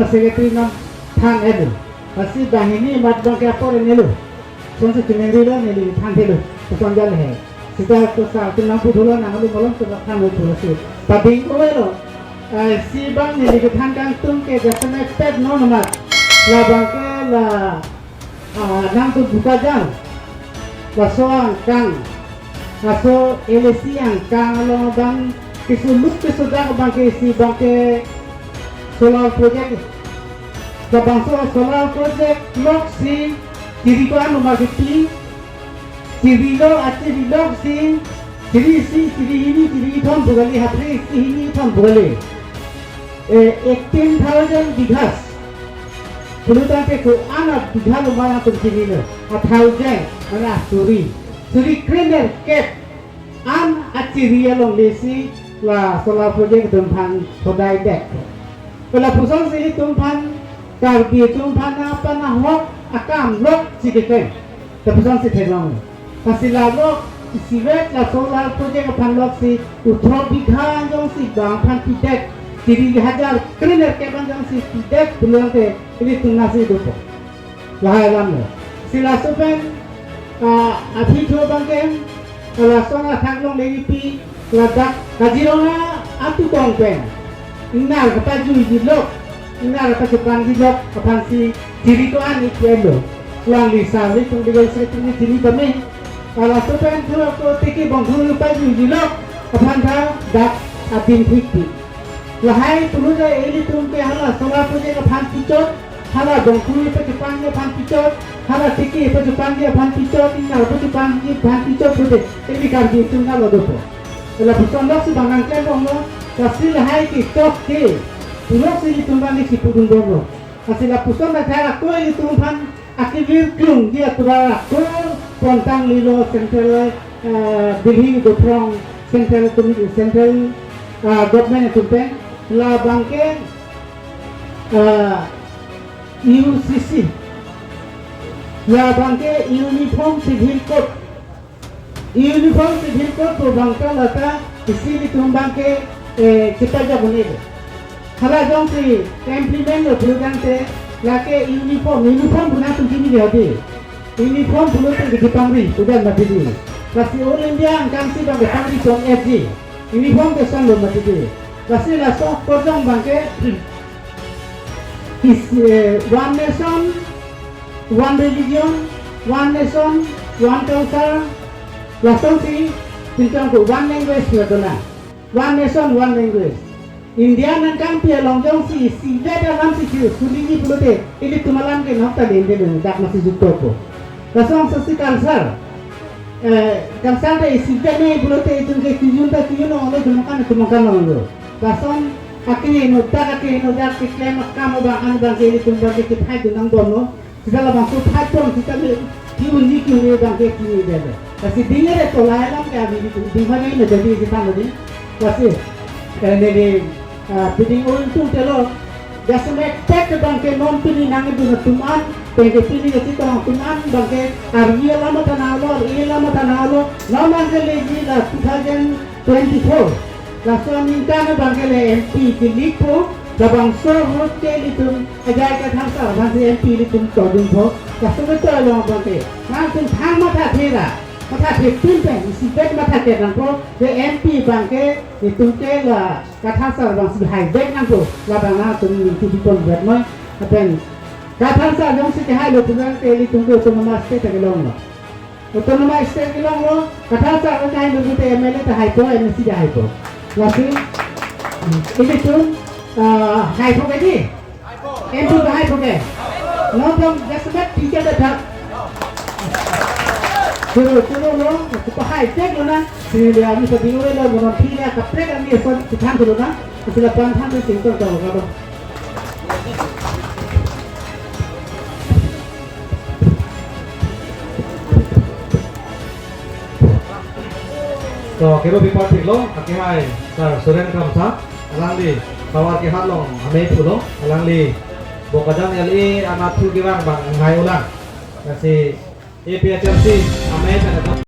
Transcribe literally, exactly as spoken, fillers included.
Secretary nam than edu. Lasi banghini mat abangke apor enelo. Sonsi chiningri lo neli than thelo. Sonjal he. Sita to sa tu nam puthulo nang alu malom to than lo pulasi. Pading ko lo. Eh, si bang neli kethan kangtung ke jasemet pet non mat. Labangke la, ah, nangtum Bokajan. Laso angkang. Laso L A C angkang along abang kesuluk kesudak abangke si abangke solar project. Labangso solar project lok si chiri ko-an umar kiti. Chiri lo, achiri lok si, chiri isi, chiri hini, chiri kethom pu kali, hapri isi hini kethom pu kali. Eh, eighteen thousand bighas. Pulutangte ko-an abigha lo mara tum chiri lo. A thousand, mane suri. Suri krenerkep an achiri alongle si la solar project atum aphan thodai det. Pu lapusonsi ilitum aphan, Karbi atum aphan aphan ahok akam lok si keklem. Lapusonsi theklong. Lasi la lok isivet la solar project aphan lok si uthro bigha anjongsi bang aphan pidet, chiri hajar krenerkep anjongsi pidet pulangte ilitum nasi dopo. Lahai alam lo. Si laso pen, ah, aphi tho abangke, lason athak longle kipi, ladak Kaziranga atukong pen. Ingnar kapajuiji lok, ingnar kapachepangji lok, aphansi chiri ko-an ipelo. Langli sa ilitum legal secretary chini kami. Laso pen tho ako tiki bongkhu kapajuiji lok, aphan tha dak adin thikpi. Lahai pulote ilitum ke hala solar project aphan pichot, hala bongkhu pachepangji aphan pichot, hala tiki pachepangji aphan pichot, ingnar pachepangji aphan pichot pute, ili Karbi atum nalo dopo. Lapuson lok si bang nangklem bomlo, lasi lahai kechok ke, pulok si ilitum bang si pudun bomlo. Lasi lapuson dak hai ako ilitum aphan akivir klungji atovar ako pontang lilo central, eh, Delhi dophrong central committee, central, eh, government atum pen labangke, eh, U C C, labangke Uniform Civil Code. Uniform Civil Code pu abangke lata isi ilitum abangke, eh, chepajak un-e. Hala jongsi implement lo pulotangte lake uniform, uniform pu nangtum chini hadi. Uniform pulote kepangri, udan mati di. Lasi All India angkangsi abangke pangri pon F G. Uniform ke son lo mati di. Lasi laso kejong abangke is, eh, one nation, one religion, one nation, one culture. Lasonsi pinchong ko one language lo dona. One nation, one language. India nangkangpi along jongsi isivet alamsi suliji pulote ilitum alam ke nok ta dende dende dak masi jutpo. Lasonsi culture. Eh, culture ta isivet ne pulote itum ke kijun ta kijun ong lo, jumongkan jumongkan ong lo. Lason ake no dak ake no dak keklem akam abang an abangke ilitum abangke kethai dun nangbomlo. Sita labangso thai pon sita le ki-unji ki-un-e abangke ki-un-e dede. Lasi dingere to lahai alam ke abi dingere ne jadi sita lo di. Lasi, eh, neli, ah, piding un tung telo. Jasemet pet abangke non pini nangdun atum an, penke pini kachetong atum an abangke arvi alam thanlo, arvi alam thanlo, non abangke leji la two thousand twenty-four. Laso aningkan abangke le M P kelikpo, labangso ahut ke ilitum ajai Kathar sar aphansi M P ilitum todun tho. Laso betul long abangke. Nangtum thang mathathe ra, mathathe pin pen, isivet mathathe nangpo, je M P abangke, itum ke la Kathar sar abangsi haivek nangpo, labang nangtum ningtu dipon vet noi, lapen Kathar sar jongsi kehailo pulote ilitum ke autonomous state kelong lo. Autonomous state kelong lo, Kathar sar ta haipo pulote M L A ta haipo, M A C ta haipo. Lasi, ilitum, ah, haipo ke di? M P ta haipo ke? Non dong jasemet tiga dak. Choro, choro lo, tu pahai tek lo na. Sini dia ni sa bingo lo, mo non phi dia kaprek ani son kithan lo na. Sila pan than tu sing ton ton lo. To, kero bipat thik lo, akehai, Sir Suren Kramsa, alangli, tovar kehat along, amei pulo, alangli, Bokajan L A, anat thu kevang abang, ngai ulang. Lasi, A P H L C,